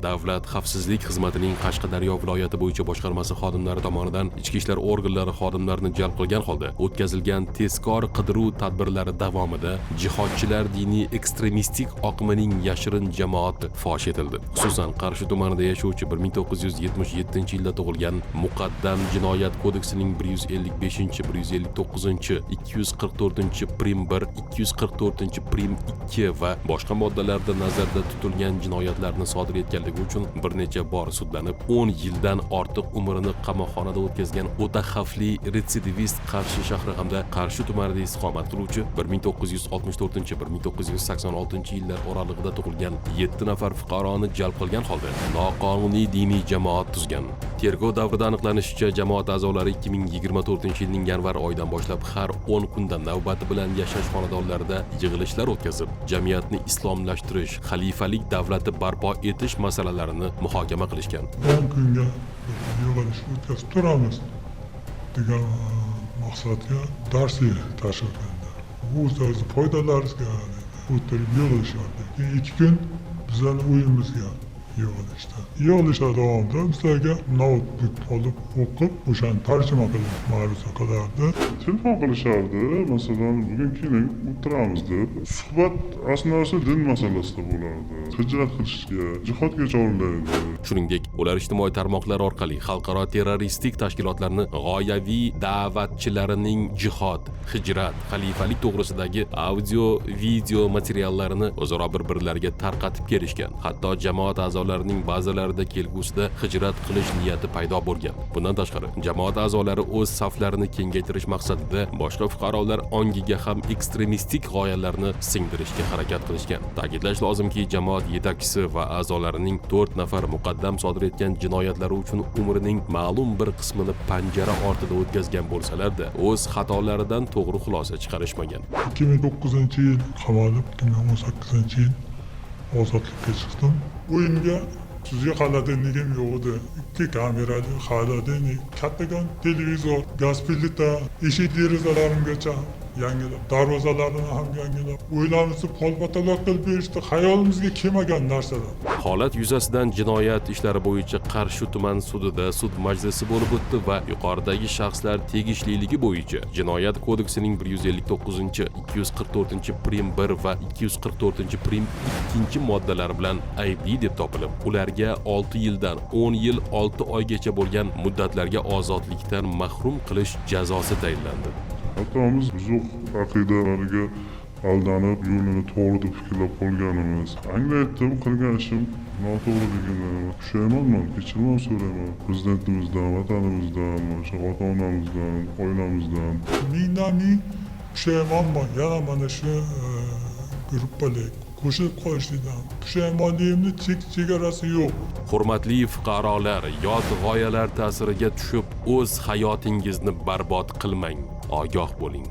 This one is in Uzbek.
Davlat xavfsizlik xizmatining Qashqadaryo viloyati bo'yicha boshqarmasi xodimlari tomonidan ichki ishlar organlari xodimlarini jalb qilgan holda o'tkazilgan tezkor qidiruv tadbirlari davomida jihodchilar diniy ekstremistik oqimining yashirin jamoati fosh etildi. Xususan, Qarshi tumanida yashovchi 1977-yilda tug'ilgan muqaddam Jinoyat kodeksining 155, 159, 244 prim 1, 244 prim 2 va boshqa moddalarda nazarda tutilgan jinoyatlarni sodir etganligi uchun bir necha bor sudlanib, 10 yildan ortiq umrini qamoqxonada o'tkazgan o'ta xavfli retsidivist Qarshi shahri hamda Qarshi tumanida istiqomat qiluvchi 1964, 1986 yillar oralig'ida tug'ilgan 7 nafar fuqaroni jalb qilgan holda noqonuniy diniy jamoat tuzgan. Tergov davrida aniqlanishicha, jamoat a'zolari 2024 yilning yanvar oyidan boshlab har 10 kunda navbati bilan yashash xonadonlarida yig'ilishlar o'tkazib, jamiyatni islomlashtirish, xalifalik davlati barpo etish masalalarini muhokama qilishgan. 10 kunga bir yig'ilish o'tkazib turamiz degan maqsadga dars tashkil qilindi. O'zlaringizni foydalaringizga o'tirib yig'ilishardi. Keyin 2 kun bizlarni uyimizga yig'ilishdi. Yig'ilishlar davomida bizlarga noutbuk olib o'qib, o'shani tarjima qilib ma'ruza qilardi. Telefon qilishardi, masalan, bugun keling, o'tiramiz deb. Suhbat asnosi din masalasida bo'lardi. Hijrat qilishga, jihodga chorlaydi. Shuningdek, ular ijtimoiy tarmoqlar orqali xalqaro terroristik tashkilotlarni g'oyaviy da'vatchilarining jihod, hijrat, xalifalik to'g'risidagi audio, video materiallarini o'zaro bir-birlariga tarqatib kelishgan. Hatto jamoat a'zolarining ba'zilarida kelgusida hijrat qilish niyati paydo bo'lgan. Bundan tashqari, jamoat a'zolari o'z saflarini kengaytirish maqsadida boshqa fuqarolar ongiga ham ekstremistik g'oyalarni singdirishga harakat qilishgan. Ta'kidlash lozimki, jamoat yetakchisi va a'zolarining 4 nafar muqaddam sodir etgan jinoyatlari uchun umrining ma'lum bir qismini panjara ortida o'tkazgan bo'lsalar-da, o'z xatolaridan to'g'ri xulosa chiqarishmagan. 2009 yil qamalib, 2018 yil ozodlikka chiqdim. Uyimga sizga холодильник im yo'q edi. Ikki kamerali холодильник, kattakon televizor, gaz plita, eshik derazalarimgacha yangilab, darvozalarini ham yangilab, uylarimizni pol потолок qilib berishdi. Xayolimizga kelmagan narsalar. Holat yuzasidan jinoyat ishlari bo'yicha Qarshi tuman sudida sud majlisi bo'lib o'tdi va yuqoridagi shaxslar tegishliligi bo'yicha Jinoyat kodeksining 159, 244 prim 1 va 244 prim 2 moddalari bilan aybli deb topilib, ularga 6 yildan 10 yil 6 oygacha bo'lgan muddatlarga ozodlikdan mahrum qilish jazosi tayinlandi. Hattomiz buzuq aqidalariga aldanib, yo'lini to'g'ri deb fikrlab qolganimiz. Anglayaptim, qilgan ishim noto'g'riligini. Pushaymonman, kechirim ham so'rayman. Prezidentimizdan, vatanimizdan, mana shu ota-onamizdan, oilamizdan. Mingdan ming pushaymonman. Yana mana shu gruppalar qo'shilib qolishlikdan pushaymonligimni chek chegarasi yo'q. Hurmatli fuqarolar, yot g'oyalar ta'siriga tushib, o'z hayotingizni barbod qilmang. Ogoh bo'ling.